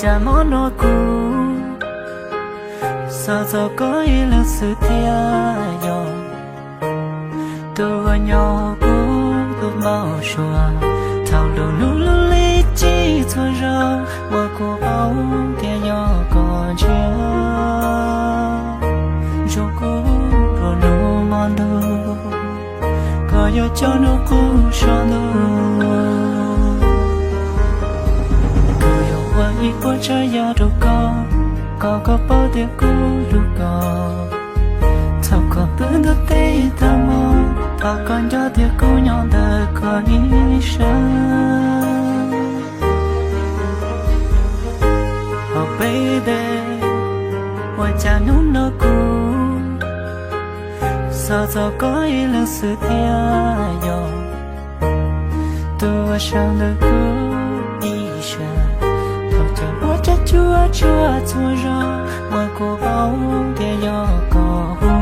Cas mob nua kuv, xav txog koj ib leeg xwb thiab yog tus uas nyob kuv tus npau suav. Thaum lub hnub lub lim tsib txhua zaus uas kuv paub tias yog koj ntshiab, ntsoo kuv nruab hnub hmo ntuj, koj yuav coj hnub qub so ntuj. Kuv yuav ua ib puas tsav yam rau koj, kom koj paub tias kuv hlub koj. Txhob kom pw ntuj teb tag hmo, thov koj nco tias kuv nyob ntawm koj ib sab. Oh baby, ua cas hnub no kuv xav txog koj ib leeg xwb thiab yog tus uas sawv ntawm kuv ib sab. Thaum cov npua tsab tsuag tsuag txhua zaus uas kuv paub tias yog koj hu,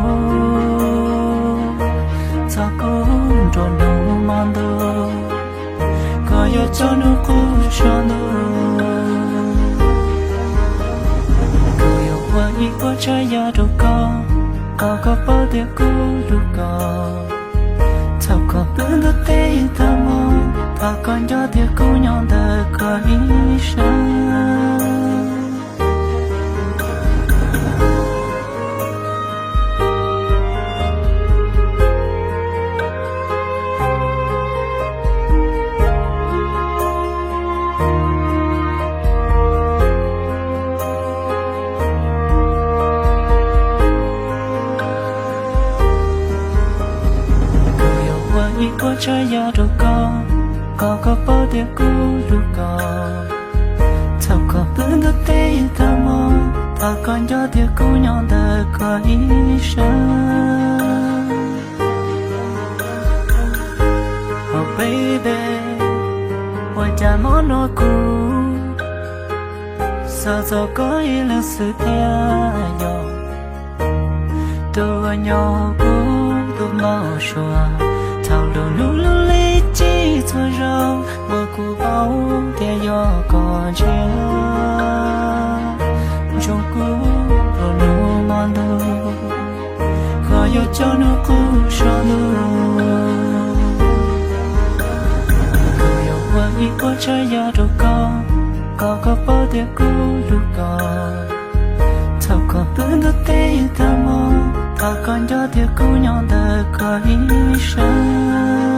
txog kuv nruab hnub hmo ntuj, koj yuav coj hnub qub so ntuj. Kuv yuav ua ib puas tsav yam rau koj, kom koj paub tias kuv hlub koj. Txhob kom pw ntuj teb tag hmo, thov koj nco tias kuv nyob ntawm koj ib sab. Kuv yuav ua ib puas tsav yam rau koj, kom koj paub tias kuv hlub koj. Txhob kom pw ntuj teb tag hmo, thov koj nco tias kuv nyob ntawm koj ib sab. Oh baby, ua cas mob nua kuv, xav txog koj ib leeg xwb thiab yog tus uas nyob kuv tus npau suav. Thaum lub hnub lub lim tsib txhua zaus uas kuv paub tias yog koj ntshiab, ntsoo kuv nruab hnub hmo ntuj, koj yuav coj hnub qub so ntuj. Kuv yuav ua ib puas tsav yam rau koj, kom koj paub tias kuv hlub koj. Txhob kom pw ntuj teb tag hmo, thov koj nco tias kuv nyob ntawm koj ib sab.